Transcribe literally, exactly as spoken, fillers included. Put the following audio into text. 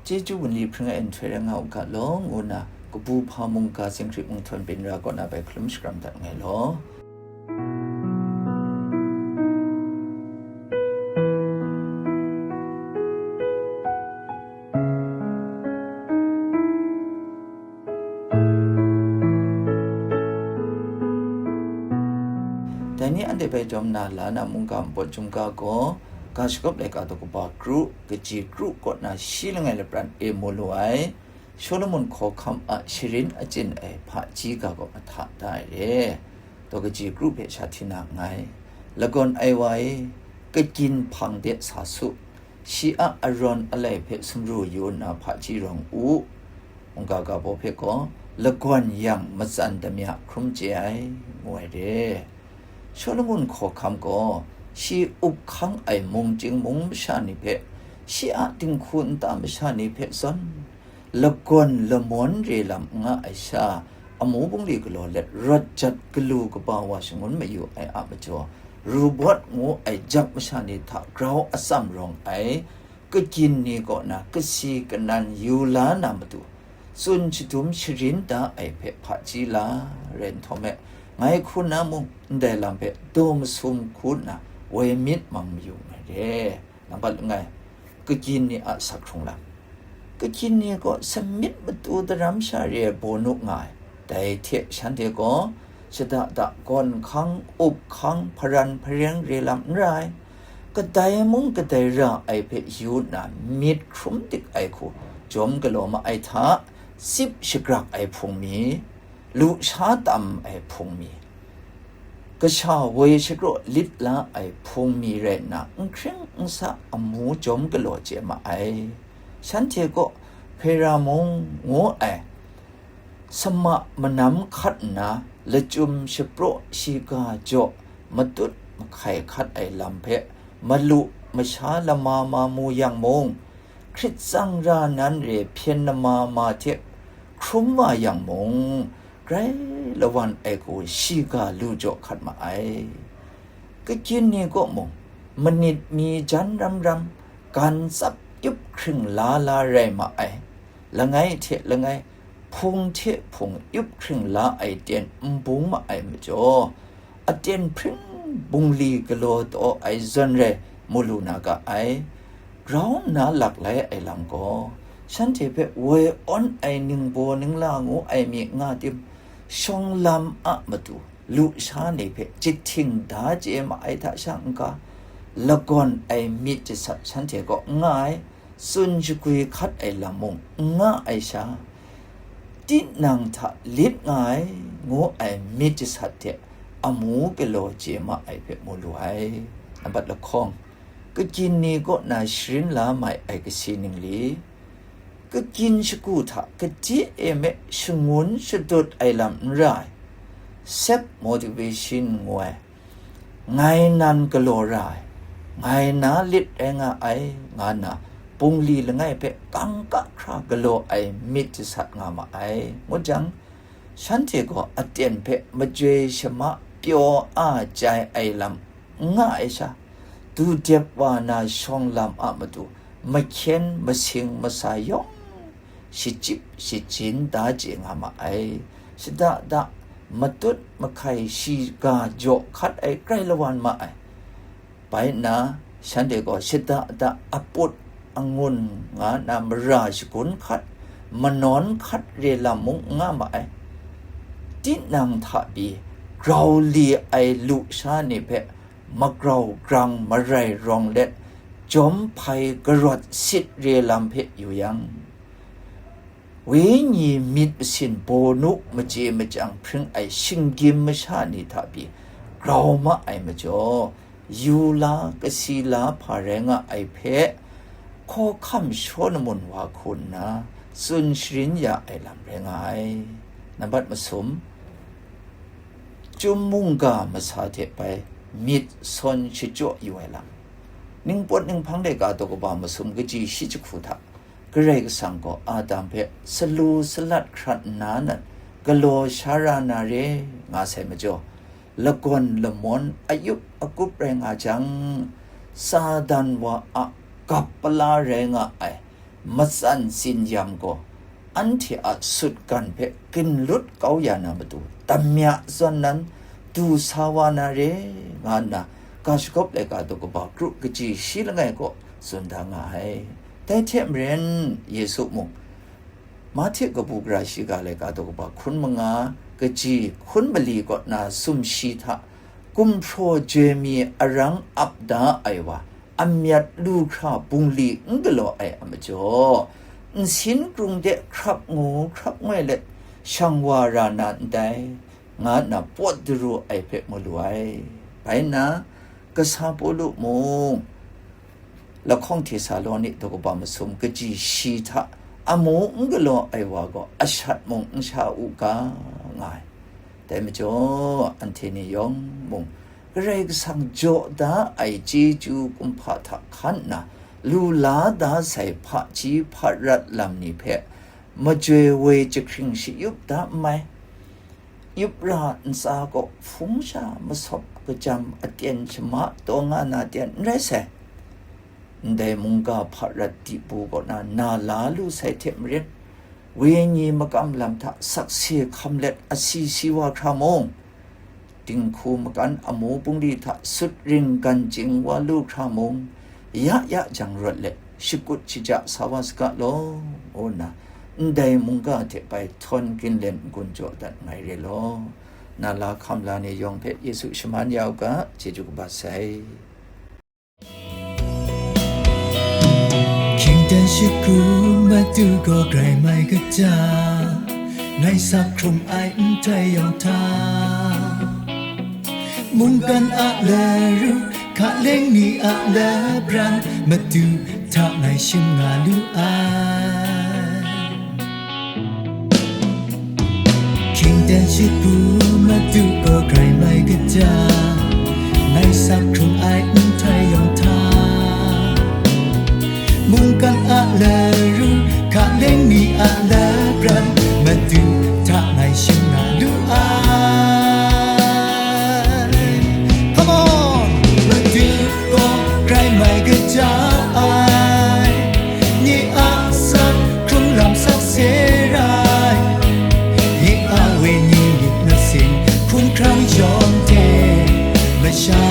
Chyeju wunli hpring ai nhtoi rai nga u ga law, ngu nna kabu hpa mungga Zinghkrit Munghthawn Byin Ra kaw na bai hkalum shakram dat nngai law. Dai ni anhte bai jawm na la na mungga npawt chyum ga gaw, ga shagawp laika daw kaba kru, kaji kru kaw na shi langai lapran e mu lu ai, Shawlumon hkawhkam a sharin achyin ai hpaji ga gaw mahta da ai re. Daw kaji kru hpe sha hti na nngai. Lagawn ai wa e, kagyin hpang de sa su, shi a arawn alai hpe sumru yu nna hpaji rawng u. Mungga ga baw hpe gaw, lagawn yang matsan damya hkrum chye ai, ngu ai re. Shawlumon hkawhkam gaw, shi up hkang ai mung chying mung masha ni hpe, shi a dinghku nta masha ni hpe zawn, lagawn lamawn re lam n nga ai sha, amu bungli galaw let rawt jat galu kaba wa shangun mayu ai a majaw, Rubot ngu ai jap masha ni hta grau atsam rawng ai, kagyin ni kaw na kasi kanan yu la na matu, tsun shadum sharin da ai hpe hpaji la rai nhtawm e, ngai hku na mung ndai lam hpe daw masum hku nna woi myit mang mayu ai re. Nambat langai, kagyin ni a sak hkrung lam. Kagyin ni gaw samyit matu daram sha re ai bawnu nga ai. Dai hte shanhte gaw shada da gawn hkang, up hkang, hparan hpareng re lam n rai. Kadai mung kadai ra ai hpe yu nna myit hkrum dik ai hku jawm galaw ma ai hta, tsip shagrak ai hpung mi, lusha tam ai hpung mi, kasha woi shakraw lit la ai hpung mi rai nna, n hkring n sa amu jawm galaw chye ma ai. Shanhte gaw Hpera mung ngu ai sama manam hkat nna, lachyum shapraw shiga jaw matut mahkai hkat ai lam hpe malu masha lama ma mu yang mung, hkrit tsang ra nan re hpyen nama ma hte hkrum wa yang mung, grai lawan ai hku shiga lu jaw hkat ma ai. Kagyin ni kaw mung, manit mi jan ram ram, gan tsap yup hkring la la rai ma ai. Langai hte langai, hpung hte hpung yup hkring la ai ten n bung ma ai majaw, aten hpring bungli galaw taw ai zawn rai mu lu na ga ai. Grau nna lak lai ai lam gaw, shanhte hpe woi awn ai ningbaw ningla ngu ai mi nga tim, shawng lam a matu lusha ni hpe jahting da chye ma ai hta sha n-ga, lagawn ai myit jasat shanhte kaw n nga ai, tsun shagwi hkat ai lam mung n nga ai sha, tinang hta lit nga ai, ngu ai myit jasat hte amu galaw chye ma ai hpe mu lu ai. Nambat lahkawng, kagyin ni kaw na sharin la mai ai kasi ningli, kagyin shagu hta kade e me shangun shadut ai lam n ra ai, self motivation ngu ai, ngai nan galaw ra ai, ngai na lit rai nga ai, nga nna bungli langai hpe kangka hkra galaw ai myit jasat nga ma ai, ngut jang, shanhte gaw aten hpe majoi shama pyaw a jai ai lam n nga ai sha, du dep wa na shawng lam a matu mahkyen masing masa yawng shachyip shachin da chye nga ma ai. Shada da matut mahkai shiga jaw hkat ai grai lawan ma ai. Bai nna, shanhte gaw shada da aput angun nga na mara shagun hkat, manawn hkat re lam mung n nga ma ai. Tinang hta pyi grau li ai lusha ni hpe magrau grang marai rawng let, jawm hpai garawt sit re lam hpe yu yang, wenyi myit masin bawnu machye machyang hpring ai shinggyim masha ni hta pyi grau ma ai majaw, yu la, kasi la hpa rai nga ai hpe, hkawhkam Shawlumon wa hku nna tsun sharin ya ai lam rai nga ai. Nambat masum, Chyum mungga masa hte bai myit sawn shachyaw yu ai lam. Ningpawt ninghpang laika daw kaba masum kaji shi jahku hta, Karai Kasang gaw Adam hpe salu salat hkrat nna nan galaw sha ra na re, nga sai majaw, lagawn lamawn ayup akup rai nga jang, Satan wa a gap pala rai nga ai, matsan tsin yam gaw, anhte a sutgan hpe ginlut kau ya na matu, damya zawn nan du sa wa na re, nga nna ga shagawp laika daw kaba kru kaji shi langai kaw tsun da nga ai. Dai hte maren, Yesu mung, Mahte kabu gara shiga laika daw kaba hkun manga, kaji hkun mali kaw na sumshi hta gumhpraw joi mi arang ap da ai wa, amyat lu hkra bungli n galaw ai a majaw, nsin krung de hkrap ngu hkrap ngoi let shang wa ra na ndai, nga nna pawt daru ai hpe mu lu ai. Bai nna, kasa Pawlu mung, lahkawng Htesaloni daw kaba masum kaji shi hta amu n galaw ai wa gaw ashat mung n sha u ga, nga ai. Dai majaw, anhte ni yawng mung, Karai Kasang jaw da ai chyeju kumhpa hta hkan nna, lu la da sai hpaji hparat lam ni hpe majoi woi jahkring shayup da n mai. Yup ra ntsa kaw hpung sha masawp kajam aten shama taw nga na ten n rai sai. Ndai mungga hparat dipu kaw na na la lu sai hte maren, wenyi makam lam hta sakse hkam let asi si wa hkra mung, dinghku makan amu bungli hta sut ring gan ching wa lu hkra mung, ya ya jang rawt let shakut shaja sa wa saga law, ngu nna ndai mungga hte bai htawn ginlen n-gun jaw dat ngai re law. Na la hkam la ni yawng hpe Yesu shaman ya u ga, chyeju kaba sai. Hkying dan shakru matu gaw grai mai kaja, ngai sak hkrum ai ndai yawng hta, mungkan a laru, hkaleng ni a labran, matu hta ngai shim nga lu ai. Hkying dan shakru matu gaw grai mai kaja, ngai sak hkrum ai ndai yawng hta, mungkan a laru, hkaleng ni a labran, matu hta ngai shim nga lu ai. Come on! Matu gaw grai mai kaja ai, nye a sak hkrung lam sakse rai, nye a wenyi myit masin hkungkrang yawng hte masha